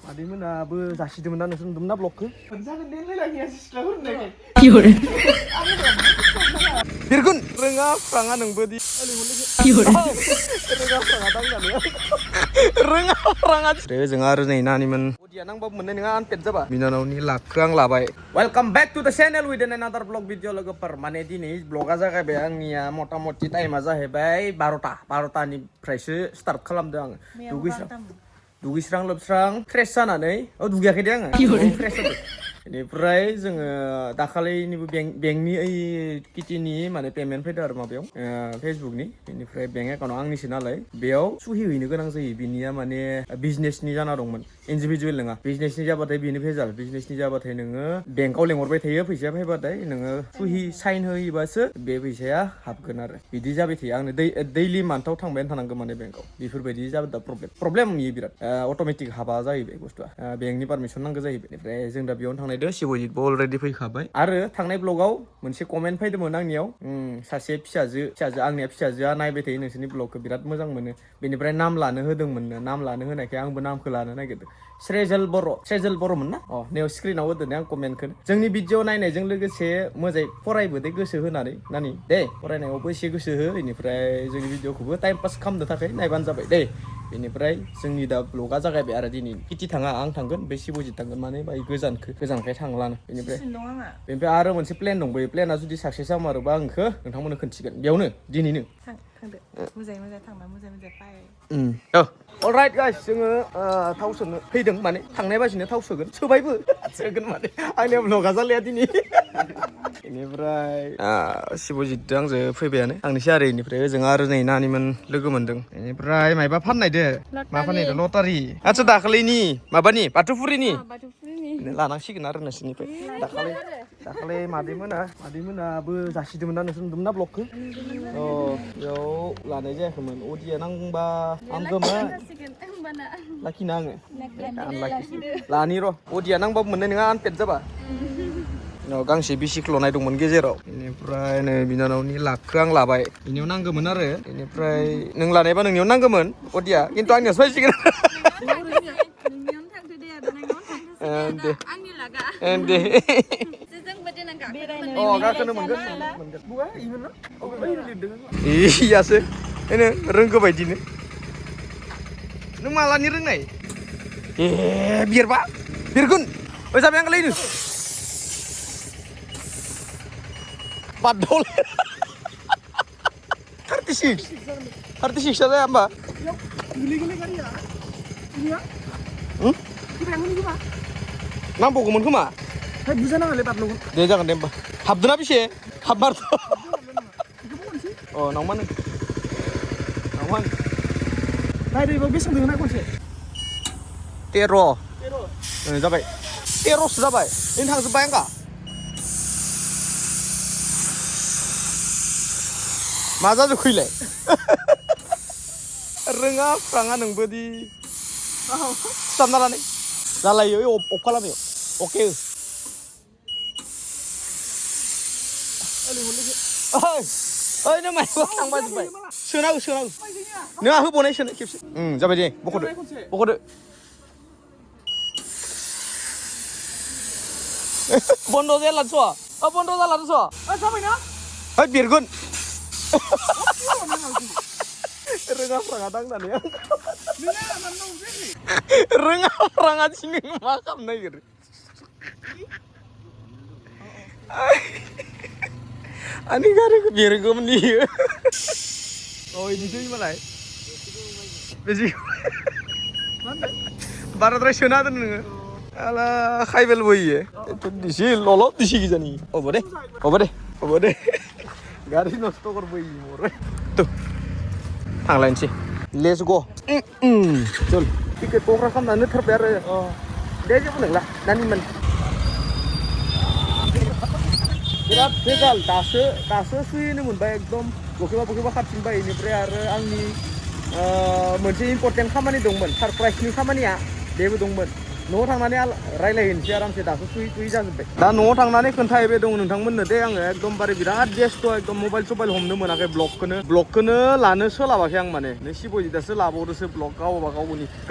मादैमोनाबो जासिदोंमोन ना नोंसोर नुदोंमोन ना ब्लगखौ जागोन दे लायलाङिया सिख्लाफोर होननायखाय बिरगुन रोङा फ्राङा नोंबोदि रोङा फ्राङा दांनानै रोङा फ्राङा जों आरो नै नानिमोन अदिया नांबाबो मोननाय नङा आनपेड जाबा बिनानावनि लाखौ आं लाबाय वेलकाम बेक टु द चेनेल विथ एनादार ब्लग भिडिअ लोगोफोर माने दिनै ब्लगा जागायबाय आंनिया मथा मथि टाइमा जाहैबाय 12:12निफ्रायसो स्टार्ट खालामदों आङो दुगैस्रां लोबस्रां फ्रेश जानानै दुगैयाखै दे आङो फ्रेश जादों बेनिफ्राय जोङो दाखालिनिबो बेंकनि ओइ किटिनि माने पेमेन्ट फैदों आरो माबायाव फेसबुकनि बेनिफ्राय बेंक एकाउन्टआव आंनिसो नालाय बेयाव सुहि हैनो गोनां जायो बिनिया माने बिजनेसनि जाना दंमोन इन्डिभिजुवेल नङा बिजनेसनि जाबाथाय बेनो भेजाल बिजनेसनि जाबाथाय नोङो बेंकआव लेंहरबाय थायो फैसाया फैबाथाय नोङो सुहि साइन होयोबासो बे फैसाया हाबगोन आरो बिदि जाबाय थायो आंनो दैलि मान्थआव थांबायानो थानांगौ माने बेंकआव बेफोरबायदि जाबाय दा प्रब्लेम इयो बिराद अट'मेटिक हाबा जाहैबाय बुस्थुआ बेंकनि पारमिसन नांगौ जाहैबाय बेनिफ्राय जों दा बेयावनो थांनायदो शिबजितबो अलरेडि फैखाबाय आरो थांनाय ब्लगाव मोनसे कमेन्ट फैदोंमोन आंनियाव सासे फिसाजो आंनिया फिसाजोआ नायबाय थायो नोंसोरनि ब्लगखौ बिराद मोजां मोनो बेनिफ्राय नाम लानो होदोंमोननो नाम लानो होनायखाय आंबो नामखौ लानो नागिरदों स्रेजेल बर'मोन ना नैयाव स्क्रिनाव होदो ने आं कमेन्टखौ जोंनि भिडिअ नायनायजों लोगोसे मोजाङै फरायबोदे गोसो होनानै नानि दे फरायनायावबो एसे गोसो हो बेनिफ्राय जोंनि भिडिअखौबो टाइम पास खालामनो थाखाय नायबानो जाबाय दे बेनिफ्राय जोंनि दा ब्लगा जागायबाय आरो दिनै किटि थाङा आं थांगोन बे शिबजित थांगोन माने बाय गोजानखाय थांलानो बेनिफ्राय आरो मोनसे प्लेन दंबायो प्लेना जुदि साक्सेस जामारोबा आंखौ नोंथांमोननो खोन्थिगोन बेयावनो दिनैनो थांदो मोजाङै थांना मोजाङै पाय अलराइट गाइस जोङो थाव सोनो फैदों माने थांनाय बाजिनो थाव सोबायबो सोगोन माने आंनिया ब्लगा जालाया दिनै बेनिफ्राय शिबजितजों आंजों फैबायानो थांनोसै आरो बेनिफ्राय ओजों आरो नै नानिमोन लोगो मोनदों बेनिफ्राय मायबा फाननायदो मा फाननायदो लटारि आदसा दाखालिनि माबानि बाथौफुरिनि लानांसिगोन आरो नोंसोरनिफ्राय दाखालि मादैमोनाबो जासिदोंमोन ना नोंसोर नुदोंमोन ना ब्लगखौ बेयाव लानाय जायाखैमोन अदिया नांबा हामगौमोन लाखिना आङो लानि र' अदिया नांबाबो मोननाय नङा आनपेड जाबा गांसे बिसिख्ल'नाय दंमोन गेजेराव बेनिफ्राय नै बिनानावनि लाखौ आं लाबाय बेनियाव नांगौमोन आरो बेनिफ्राय नों लानायबा नोंनियाव नांगौमोन अदिया खिन्थु आंनियावसो फैसिगोन दे गाखोनो मोनगोन इयासो रोंगौ बायदिनो नों मालानि रोंनाय बिरगुन जाबाय आं लायनो बादल 36 जाया होमबा नांबावगौमोन खोमा बुजा नाङालै बारनांगौ दे जागोन दे होमबा हाबदोना बेसे हाबमार नावमान नायदो बेसेबां दङ ना खनसे 13 जाबाय 13सो जाबाय नों थांजोब्बाय आंगा मा जाजोबखैलाय रोङा फ्राङा नोंबोदि सिथाबना लानाय जालायो अफ खालामो अके नों माइबा थांबाजोब्बाय सोनांगौ नोंहा होबावनाय सोनो खेबसे जाबाय दे बख'दो बन्द' जालानोस' बन्द' जालानोस' जाबायना बिरगुन रोङा फ्राङा दांनानै रोङा फ्राङा दिनै मा खालामनो नागिरो आंनि गारिखौ बेरगौमोन इयो बिदिसो होनबालाय बाराद्राय सोना दोन नोङो आला खायबेल बोयो दिसि लल' दिसि गिजानि अब दे गारि नस्थ' करबोयो मरे थांलायनोसै लेट्स ग चल टिकेट बख्रा खालामनानै थारबाय आरो दे जेबो नंला नानिमोन बिराद भेजाल दासो सुहैनो मोनबाय एकदम बखेबा खारफिनबाय बेनिफ्राय आरो आंनि मोनसे इम्पर्टेन्ट खामानि दंमोन सारप्राइजनि खामानिया बेबो दंमोन न'आव थांनानै रायलायहैनोसै आरामसे दाथ' सुयै जाजोब्बाय दा न'आव थांनानै खोन्थाहैबाय दं नोंथांमोननो दे आङो एकदमबारे बिराद बेस्थ' एकदम मबाइल हमनो मोनाखै ब्लगखौनो लानो सोलाबाखै आं माने नै सिब'जितआसो लाबावदोसो ब्लग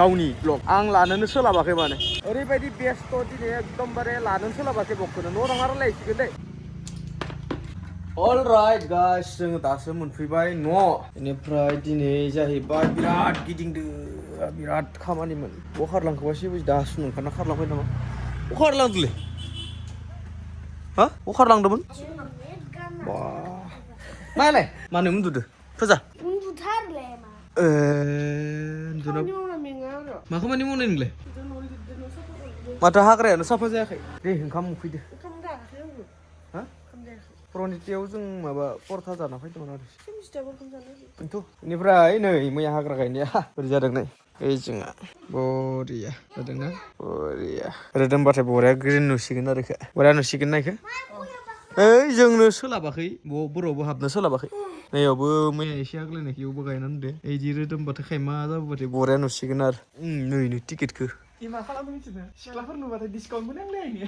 गावनि ब्लग आं लानोनो सोलाबाखै माने ओरैबायदि बेस्थ' दिनै एकदमबारे लानोनो सोलाबाखै ब्लगखौनो न'आव थांना रायलायहैसिगोन दे अलराइट गाइस जोङो दासो मोनफैबाय न' बेनिफ्राय दिनै जाहैबाय बिराद गिदिंदो बिराद खामानिमोन बहा खारलांखोबा सिब'जित दासो ओंखारना खारलांबाय नामा बहा खारलांदोंलै हा बहा खारलांदोंमोन बा नायलाय मानो उन्दुदो फुजा उन्दुथारलै मा उन्दुना मा खामानि मावनाय नोंलाय न' लिरदो न' साफा खालामदो माथो हाग्रायानो साफा जायाखै दे ओंखाम उखैदो ओंखाम जायाखै आंबो हा ओंखाम जायाखै प्रनितियाव जों माबा परथा जाना फैदोंमोन आरो सिब'जितआबो ओंखाम जानो बेनोथ' बेनिफ्राय नै मैया हाग्रा गायनाया बोरै जादों नै ओइ जोंहा बरिया जादोंना बरिया रोदोमबाथाय बरिया ग्रिन नुसिगोन आरो बरिया नुसिगोन ना इखो ओइ जोंनो सोलाबाखै बर'आवबो हाबनो सोलाबाखै नैयावबो मैया एसे आग्लायनायखौ इयावबो गायनानै दोनदो इदि रोदोमबाथाय खायमा जाबोबाथाय बरिया नुसिगोन आरो नै टिकेटखौ मा खालामदों मिथिदों सिख्लाफोर नुबाथाय डिसकाउन्ट मोनलायलायनो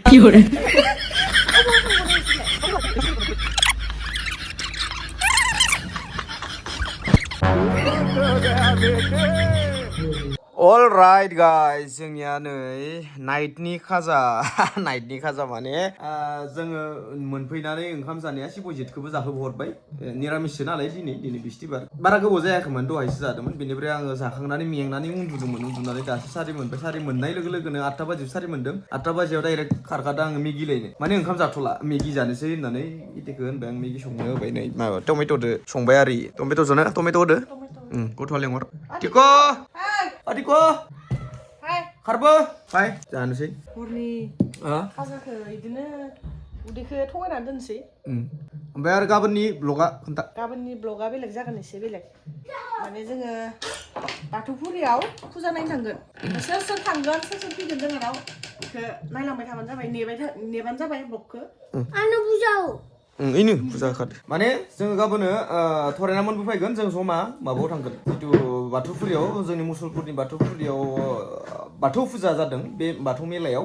अलराइट गाइस जोंनिया नै नाइटनि खाजा माने जोङो मोनफैनानै ओंखाम जानाया सिब'जितखौबो जाहोहरबाय निरामिससो नालाय दिनै बिस्थिबार बारा गोबाव जायाखैमोन दहायसो जादोंमोन बेनिफ्राय आङो जाखांनानै मेंनानै उन्दुनानै दासो सारि मोनबाय सारि मोननाय लोगो लोगोनो 8टा बाजियाव सारि मोनदों 8टा बाजियाव डाइरेक्ट खारखादों आङो मेगि लायनो माने ओंखाम जाथ'ला मेगि जानोसै होननानै इदिखौ होनबाय आं मेगि संनो होबाय नै माबा टमेट'दो संबाय आरो टमेट' होदो गथ'आ लेंहर टिक' आदिक' खारबो फाय जानोसै हरनि खाजाखौ बिदिनो उदैखौ थगायनानै दोनसै ओमफ्राय आरो गाबोननि ब्लगा खोन्था गाबोननि ब्लगा बेलेग जागोन एसे बेलेग माने जोङो बाथौफुरियाव फुजा नायनो थांगोन सोर थांगोन सोर फैगोन जोंनाव बेखौ नायलांबाय थाबानो जाबाय नेबानो जाबाय ब्लगखौ आंनो बुजाव इनो फुजा खादो माने जोङो गाबोनो थरायनामोनबो फैगोन जों जमा माबायाव थांगोन जितु बाथौफुरियाव जोंनि मुसलपुरनि बाथौफुरियाव बाथौ फुजा जादों बे बाथौ मेलायाव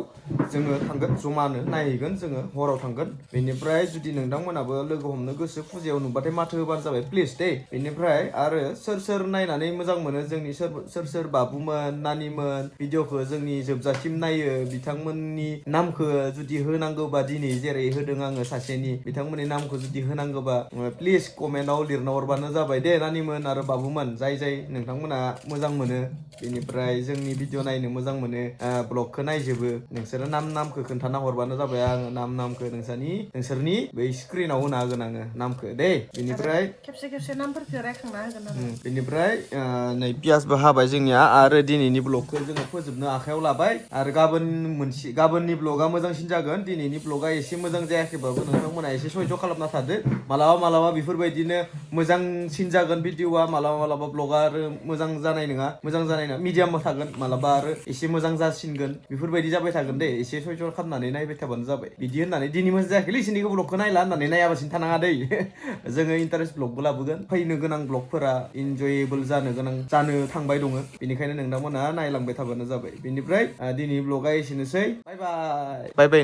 जोङो थांगोन जमानो नायहैगोन जोङो हराव थांगोन बेनिफ्राय जुदि नोंथांमोनाबो लोगो हमनो गोसो फुजायाव नुबाथाय माथो होबानो जाबाय प्लिज दे बेनिफ्राय आरो सोर नायनानै मोजां मोनो जोंनि सोर बाबुमोन नानिमोन भिडिअखौ जोंनि जोबजासिम नायो बिथांमोननि नामखौ जुदि होनांगौबा दिनै जेरै होदों आङो सासेनि बिथांमोननि नामखौ जुदि होनांगौबा प्लिज कमेन्टआव लिरना हरबानो जाबाय दे नानिमोन आरो बाबुमोन जाय नोंथांमोना मोजां मोनो बेनिफ्राय जोंनि भिडिअ नायनो मोजां मोनो ब्लगखौ नायजोबो नोंसोरो नामखौ खोन्थाना हरबानो जाबाय आङो नामखौ नोंसोरनि बै स्क्रिनाव होना होगोन आङो नामखौ दे बेनिफ्राय खेबसे नामफोरखौ रायखांना होगोन आरो बेनिफ्राय नै पियासबो हाबाय जोंनिया आरो दिनैनि ब्लगखौ जोङो फोजोबनो आखायाव लाबाय आरो गाबोननि ब्लगा मोजांसिन जागोन दिनैनि ब्लगा एसे मोजां जायाखैबाबो नोंथांमोना एसे सयज' खालामना थादो मालाबा बेफोरबायदिनो मोजांसिन जागोन भिडिअआ मालाबा ब्लगा आरो मोजां जानाय नङा मिडियामाव थागोन मालाबा आरो एसे मोजां जासिनगोन बेफोरबायदि जाबाय थागोन दे एसे सयज' खालामनानै नायबाय थाबानो जाबाय बिदि होननानै दिनै मोजां जायाखैलै इसोरनिखौ ब्लगखौ नायला होननानै नायाबासिनो थानाङा दै जोङो इन्टारेस्ट ब्लगबो लाबोगोन फैनो गोनां ब्लगफोरा इनजयेबोल जानो थांबाय दङ बेनिखायनो नोंथांमोना नायलांबाय थाबानो जाबाय बेनिफ्राय दिनै ब्लगा एसेनोसै बाय बाय बाय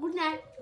गुड नाइट